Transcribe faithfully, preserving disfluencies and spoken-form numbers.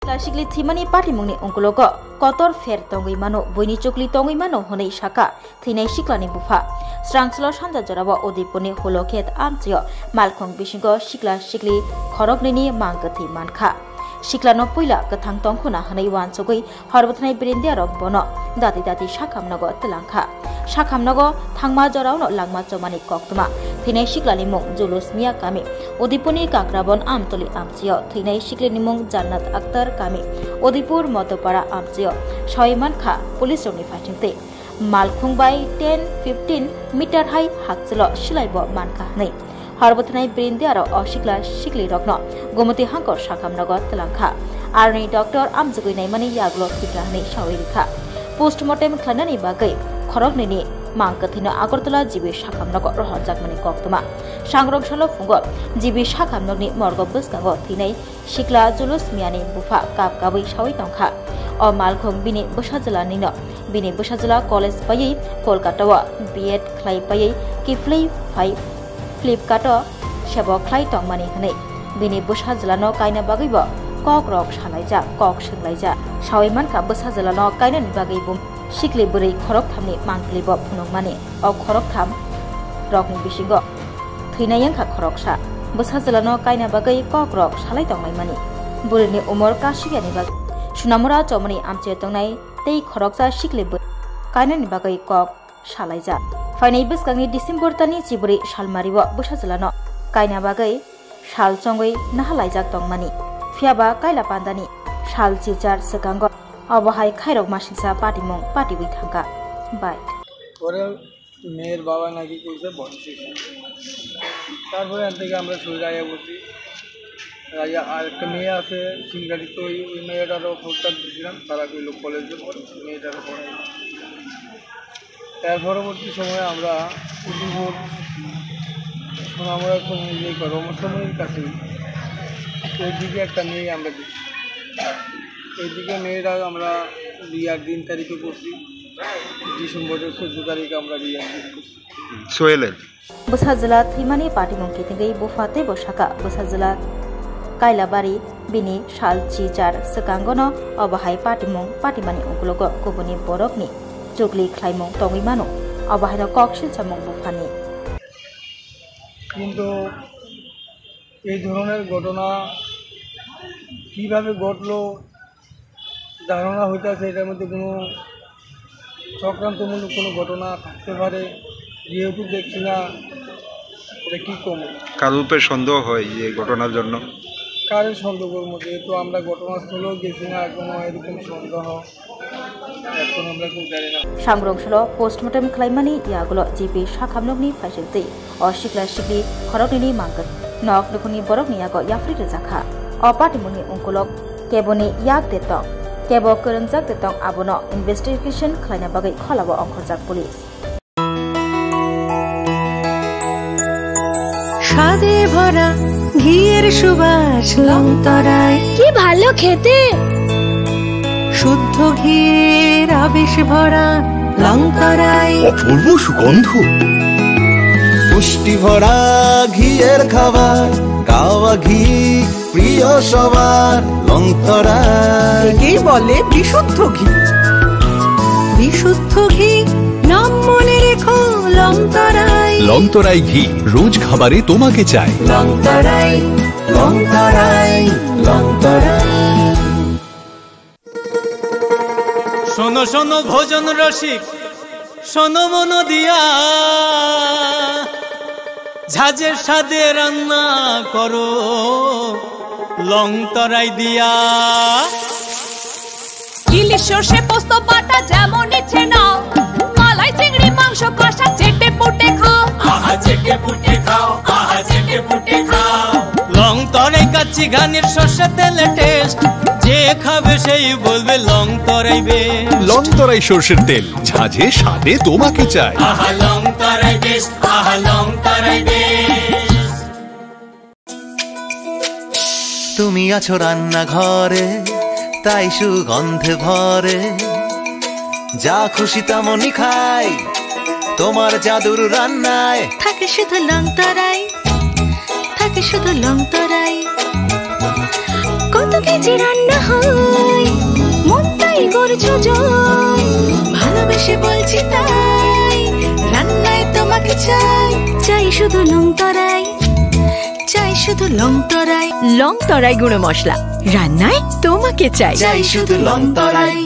Sikla sikli thwimani patimungni ungkulogo kotor pher tongwi mano, buini chukli tongwi mano hwnwi sakha thwinai siklani bupha. Srangslo sanja jorao Udaipurni Hulokhet amchio malkhung bisingo sikla sikli khoroknwini mang kwthwi mankha. Siklano puila kwthang tongkhuna hwnwi uansugwi Horbo thanai birindiarok bono dati dati sakhamnogo twlangkha. Sakhamnogo thangma joraono langma chomani koktwma. Thwinai siklani mung Julus Miya kami, Udaipurni Kakrabon Amtoli amchio. Thwinai siklini mung Jannat Akhtar kami, Udaipur Modopara amchio. Sawi mankha police rokni phaisingtwi. Malkhung bai ten fifteen meter hai hakchwlo silaibo mankha hwnwi. Horbo thanai birindiarok o sikla siklirokno Gomoti hangkor sakhamnogo twlangkha. Aroni doctor amjogwi naimani yagulo thwikha hwnwi sawi rikha. Postmortem khlainani bagwi khoroknwini mang kwthwino Agartala G B sakhamnogo rohorjakmani koktwma. Sangrong salo phungo G B sakhamnokni morgo bwskango thwinai sikla Julus Miyani bupha kap kabwi sawi tongkha. O malkhung bini bwsajwlanino, bini bwsajwla college paiwi Kolkata o B Ed khlai paiwi kiphilwi phai Flipkart o sebo khlai tongmani hwnwi bini bwsajwlano kaina bagwibo kokrok salaijak, kok swnglaijak. Sawi mankha bwsajwlano kainani bagwi bo sikli bwrwi khorokthamni mangtlibo phunukmani. O khoroktham rokni bisingo thwinai wngkha khoroksa. Bwsajwlano kaina bagwi kokrok salai tonglaimani. Bwrwini umor kasuyani bagwi Sunamura chomoni amchio tongnai tei khoroksa sikli bwrwi kainani bagwi kok salaijak. Phainai bwskangni December talni chibrwi salmario bwsajwlano kaina bagwi sal chongwi nahalaijak tongmani. Phiyaba kaila pandani sal chichar swkango obo hai khairok masingsa patimung patiwi thangkha. Bai. পরে মেয়ের বাবা নাকি কইছে বদমাইশি। তারপরে এখান থেকে আমরা সরে আইয়া বলছি, আইয়া আর একটা মেয়ে আছে সিঙ্গারি, তো ওই, ওই মেয়েটারও খোঁজটা দিয়েছিলাম, তারা কইলো কলেজে পড়ে, মেয়েটারও পড়ে। এর পরবর্তী সময়ে আমরা উদয়পুর সোনামুড়ার সময় ইয়ে করো, আমার সময়র কাছে ওইদিকে একটা মেয়ে আমরা দেখি। ওইদিকে মেয়েটা আমরা বিয়ার দিন তারিখে করছি, ডিসেম্বরের চোদ্দ তারিখে আমরা বিয়ার দিন করছি। সোহেলের। Bwsajwla thwimani patimung kitingwi bupha teibo sakha, bwsajwla Kailabari bini sal chichar swkangono obo hai patimung patimani ukulogo kubuni borokni chukli khlaimung tongwi mano, obo haino kok silchamung buphani. কিন্তু এই ধরনের ঘটনা কিভাবে ঘটলো, ধারণা হইতাছে এটার মধ্যে কোনো চক্রান্তমূলক কোনো ঘটনা থাকতে পারে, যেহেতু দেখছি না, এটা কি কম। কার উপরে সন্দেহ হয় এই ঘটনার জন্য? কারোর সন্দেহ করবো, যেহেতু আমরা ঘটনাস্থলেও গেছি না, কোনো এরকম সন্দেহ এখন আমরা কেউ জানি না। Sangrong salo postmortem khlaimani yagulo G B sakhamnokni phaisingtwi o sikla sikli khoroknwini mangkuk nok nukhungni borokni yago yapri rwjakha. O patimungni ungkulok keboni yak de tong, kebo kwrwngjak de tong, abono investigation khlaina bagwi kholao ongkhorjak police. স্বাদে ভরা ঘিয়ের সুবাস লং তরাই। কি ভালো খেতে। শুদ্ধ ঘিয়ের আবেশ ভরা লং তরাই। অপূর্ব সুগন্ধ। পুষ্টি ভরা ঘিয়ের খাবার, কাওয়া ঘি প্রিয় সবার, লং তরাই। একেই বলে বিশুদ্ধ ঘি। বিশুদ্ধ ঘি, নাম মনে রেখো, লং তরাই। লং তরাই ঘি, রোজ খাবারে তোমাকে চাই। লং তরাই, লং তরাই, লং তরাই। শোনো, শোনো ভোজন রসিক, শোনো মন দিয়া, ঝাঁঝে স্বাদে রান্না করো লং তরাই দিয়া। ইলিশ সর্ষে পোস্ত বাটা যেমন ইচ্ছে নাও, মালাই চিংড়ি মাংস কষা চেটে পুটে খাও। আহা চেটে পুটে খাও, আহা চেটে পুটে খাও। লং তরাই কাচ্চি ঘানির সর্ষে তেলে টেস্ট, যে খাবে সেই বলবে লং তরাই বেস্ট। লং তরাই সর্ষের তেল, ঝাঁঝে স্বাদে তোমাকে চাই। আহা লং তরাই বেস্ট, আহা লং তরাই বেস্ট। তুমি আছো রান্নাঘরে, তাই সুগন্ধে ভরে। যা খুশি তেমনই খাই, তোমার জাদুর রান্নায়। থাকে শুধু লং তরাই, থাকে শুধু লং তরাই। কত কেজি রান্না হয়, মনটাই করছো জয়। ভালোবেসে বলছি তাই, রান্নায় তোমাকে চাই। চাই শুধু লং তরাই, চাই শুধু লং তরাই। লং তরাই গুঁড়ো মশলা, রান্নায় তোমাকে চাই। চাই শুধু লং তরাই।